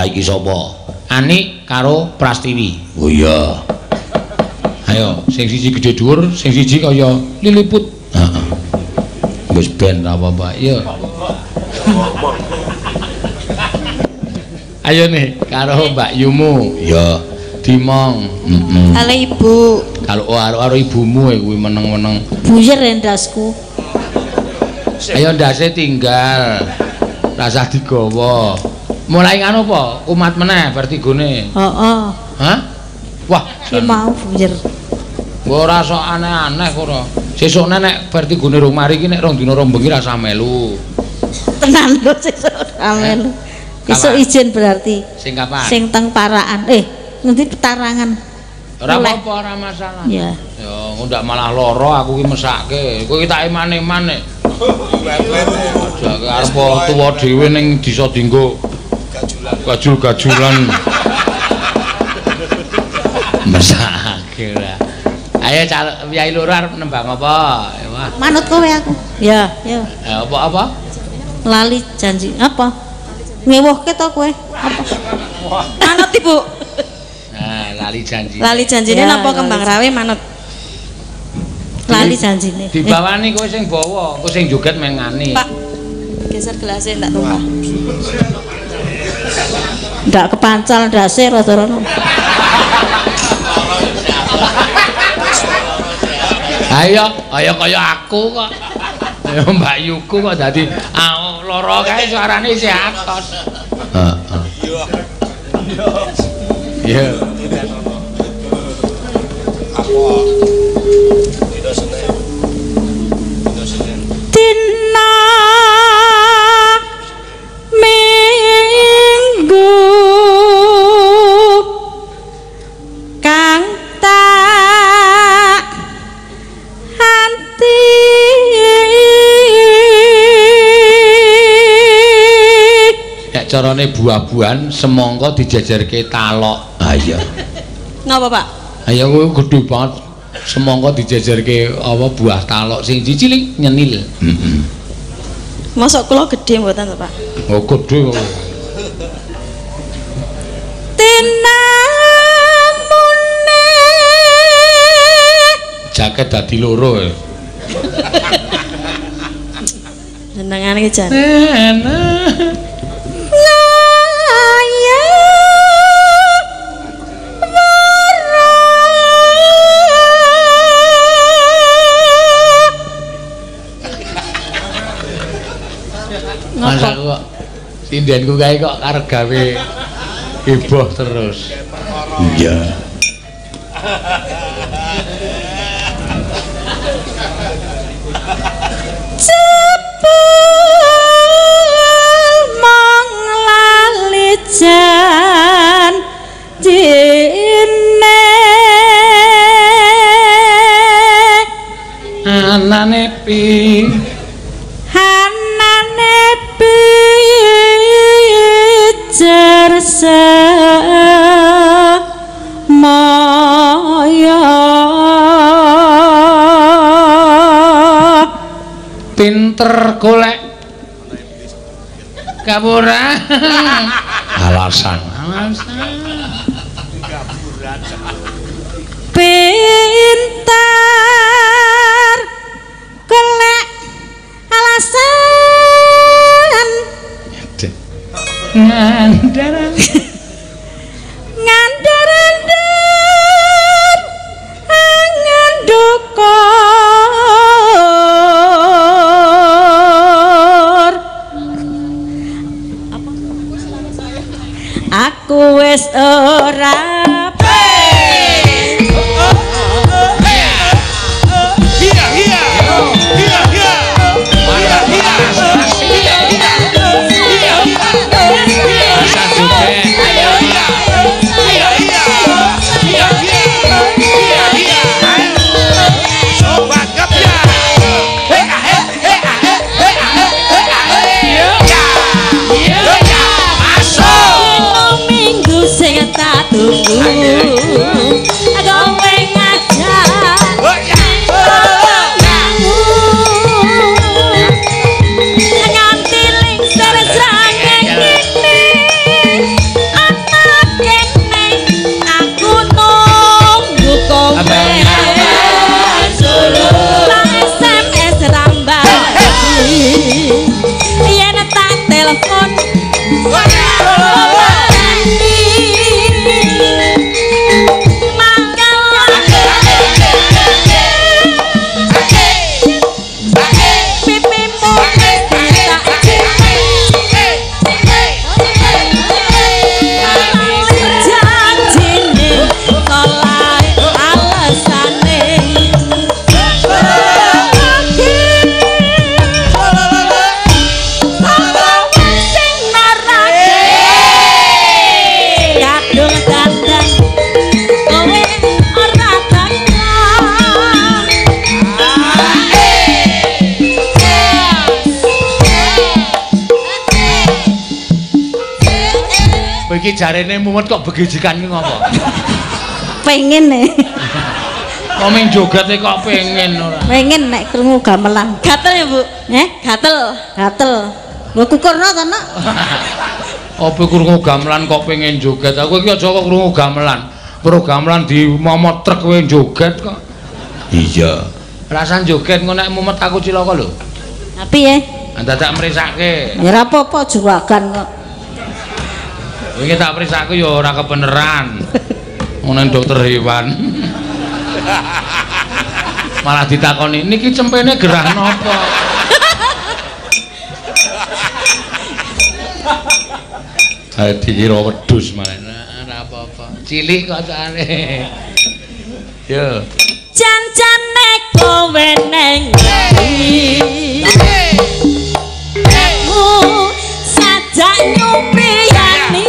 Bocah iki sapa? Anik karo Prastiwi. Oh iya. Ayo, sing siji gedhe dhuwur, sing siji kaya liliput. Heeh. Wis ben ra apa-apa. Iya. Ayo nih karo Mbak Yumu. Iya. Dimong. Heeh. Karo ibu. Karo karo ibumu kuwi meneng-meneng. Buyer endasku. Ayo ndase tinggal. Rasah digawa. Mulai nganu apa? Kumat meneh vertigone. Heeh. Hah? Wah, ki mau buyer. Ora sok aneh-aneh kok ora. Sesukne nek vertigone rung mari iki nek rong dina rong bengi rasah melu. Tenan lho sesuk ora melu. Esuk izin berarti. Sing kapan? Sing teng Paraan. Ngendi Petarangan. Ora apa-apa, ora masalah. Ya. Ya, engko ndak malah lara aku ki mesake. Kowe ki tak eman-eman nek. Aja arep tuwa dhewe ning desa dinggo gajul-gajulan. Mesake ora. Ayo Kyai loro arep nembang apa? Wah. Manut kowe aku. Ya, ya. Apa-apa? Lali janji apa? Ngewuhke to kowe? Apa? Manut Ibu. Nah, lali janji. Lali janjine napa kembang rawe manut? Lali janjine. Dibawani kowe sing bawa, kowe sing joget mengani. Pak, geser gelase ndak tumpah. Ndak kepancal ndase rada-rada. Ayo, ayo kaya aku kok. Ayo Mbak Yuku kok dadi lara kae suarane isih atos. Heeh. Iya. Dina Minggu kang tak anti. Nek carane buah-buahan semangka dijejerke talok. Ha iya. Napa, Pak? Ha iya kuwi gedhe banget. Semangka dijejerke apa buah talok sing cilik nyenil. Heeh. Mosok kula gedhe mboten to, Pak? Oh, gedhe kok. Tinamune jaket dadi loro. Jenengane iki jan. Mas aku kok sindenku kae kok arep gawe heboh terus. Iya. Cepul mong lali janjine. Anane pi anane pijer semaya. Pinter golek kaburan. Alasan alasan pinter golek alasan. Ngandaran ngandaran angan dukur. Aku wis ora tunggu. Kowe ngajak nganti lingsir srengenge ngene. Iki jarene mumet kok begijikan iki ngopo? Pengen e. Kok ming jogete kok pengen ora? Pengen nek krungu gamelan. Gatel ya, Bu? Gatel. Gatel. Lho kukurno to, Nak? Apa krungu gamelan kok pengen joget? Aku iki aja kok krungu gamelan. Pro gamelan dimomot truk kowe joget kok. Iya. Rasan joget engko nek mumet aku cilaka lho. Ha piye? Dadak mrisake. Ya ora apa-apa juragan kok. Wingi tak mrisake ya ora kebeneran. Ngono dokter hewan. Malah ditakoni, "Niki cempene gerah napa?" Dikira wedhus malah. Ora apa-apa. Cilik kok soalé. Yo. Jancane kowe neng ndi? Sajak nyupriyani.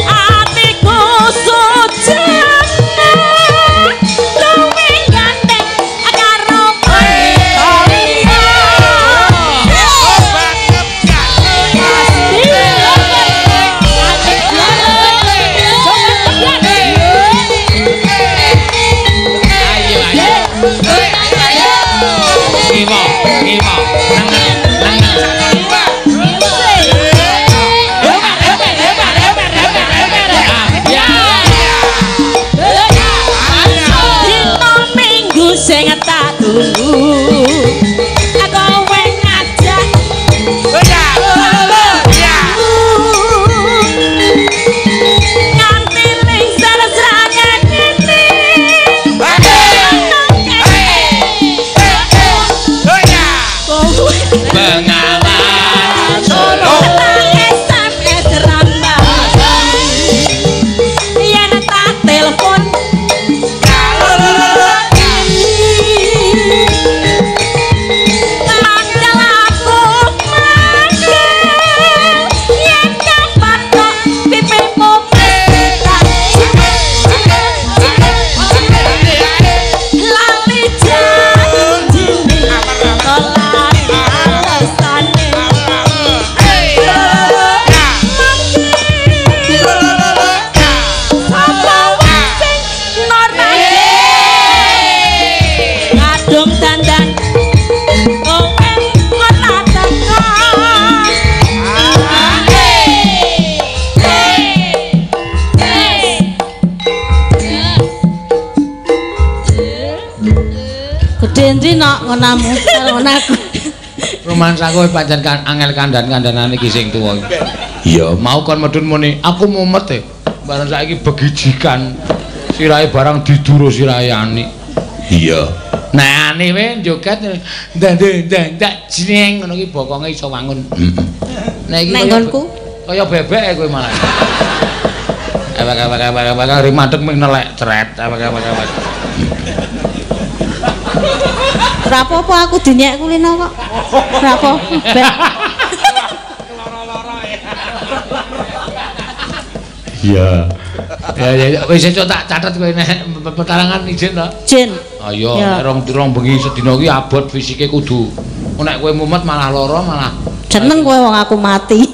Atiku sujana luwih ganteng karo kowe. Ayo ayo. Sing tak tunggu kowe ngajak nganti lingsar srangane kene Bengawan Solo SMS rambang yen tak telepon Endi nok ngonamu karo aku. Rumansaku pancen angel kandhan-kandhanane iki sing tuwa iki. Iya, mau kon medhun muni, aku mumet e. Bareng saiki begijikan. Sirahe barang diduro sirahe Ani. Iya. Nek Ani we joget ndak jreng ngono iki bokonge iso wangun. Heeh. Nek iki nek nggonku kaya bebek kowe malah. Ewek-ewek madeg ming nelek cret ewek-ewek. Ora apa-apa aku dinyek kulino kok. Ora apa-apa. Loro-loro ya. Iya. Ya ya wis esuk tak catet kowe nek petarangan izin to. Izin. Ayo rong bengi sedina iki abot fisike kudu. Nek kowe mumet malah lara malah. Jeneng kowe wong aku mati.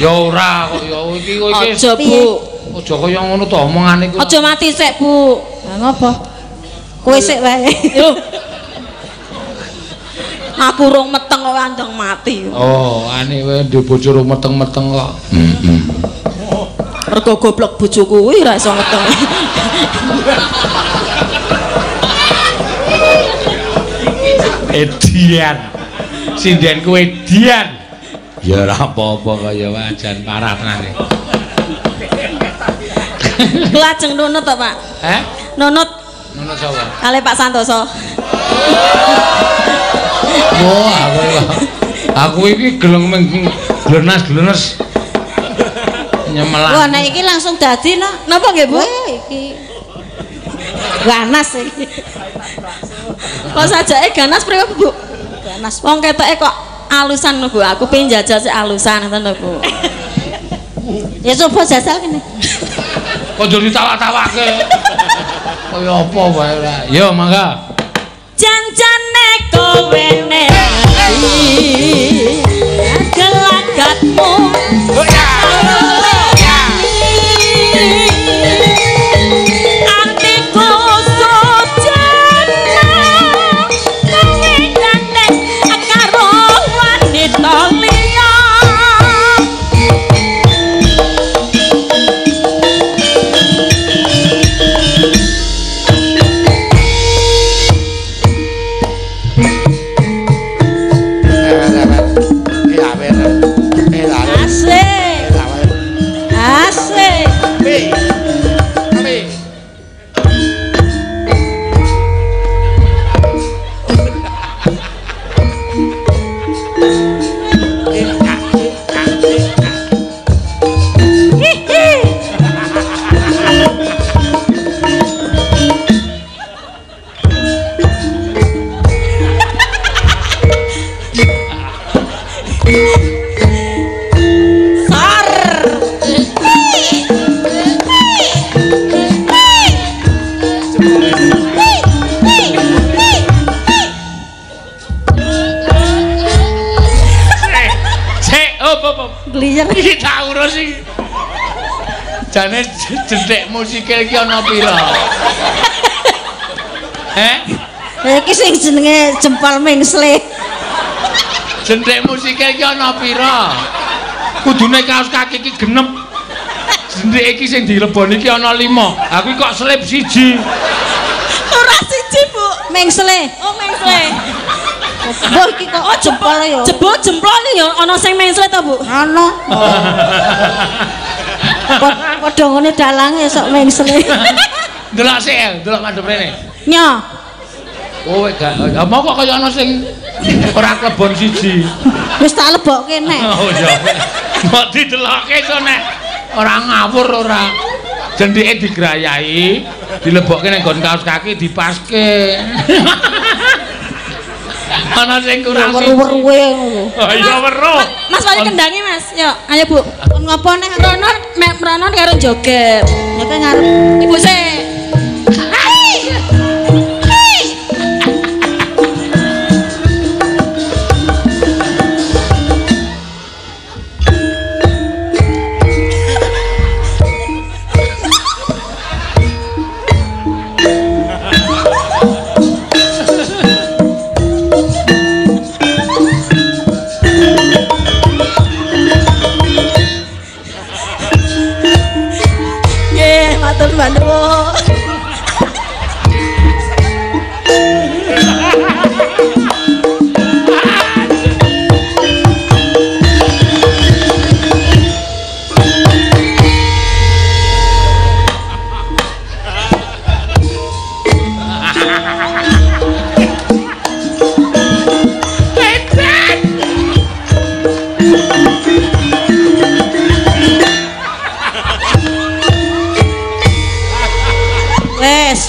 Ya ora kok ya iki kowe iki. Aja Bu. Aja kaya ngono to omongane kuwi. Aja mati sik Bu. Lah ngopo? Kowe sik wae. Yo. Aku rong meteng kok andang mati. Oh, ane kowe ndek bojo rong meteng-meteng kok. Heeh. Mergo goblok bojoku kuwi ora iso meteng. Edian. Sinden kowe edian. Ya ora apa-apa kaya wajan parah tenan. Kula ajeng nunut to, Pak? Heh? Nunut. Nunut sapa? Kale Pak Santoso. Wah, aku iki geleng glenas-glenes. Nyemelan. Wah, nek iki langsung dadi no. Napa nggih, Bu? Wah, iki. Ganas iki. Kok sajake ganas priwe, Bu? Ganas. Wong ketoke kok alusan lho, Bu. Aku pengen jajal sik alusan ngoten lho, Bu. Ya coba jajal kene. Kok njur ditawak-tawake. Kaya apa wae ora. Yo mangga. Jancane kowe nek ati gelagatmu Hop hop hop. Gliyeng. Iki tak urus iki. Jane jenthikmu sikil iki ana pira? Heh? Iki sing jenenge jempol mengsle. Jenthikmu sikil iki ana pira? Kudune kaos kaki iki genep. Jenthik iki sing dileboni iki ana 5. Aku kok selip siji. Ora siji, Bu. Mengsle. Oh, mengsle. Mbah iki kok jempol ya. Jebul jempol ya ana sing mengsle to, Bu? Ana. Padha ngene dalange sok mengsle. Delok sik, delok madhep rene. Nyo. Kowe gak mau kok kaya ana sing ora klebon siji. Wis tak lebokke nek. Oh iya. Mbok didelokke iso nek ora ngawur ora. Jendhike digrayahi, dilebokke nang nggon kaos kaki dipaske. Ana sing kurang weru-weruwe ngono. Oh iya weruh. Mas wali kendangi, Mas. Yo, ayo Bu. Kon ngopo neh? Rono mek mrono karo joget. Ya kan ngarep Ibu sik.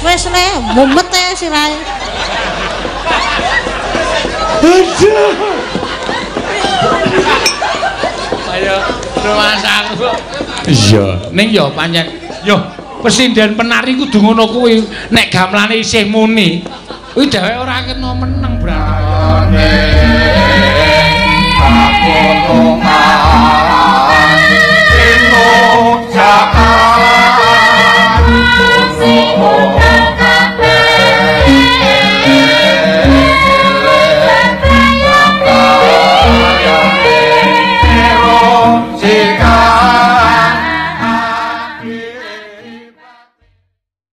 Wes le, mumet e sirahe. Aduh. Ayo rumasaku. Iya, ning ya pancen yo pesinden penari kudu ngono kuwi. Nek gamelane isih muni, kuwi dheweke ora kena meneng berarti.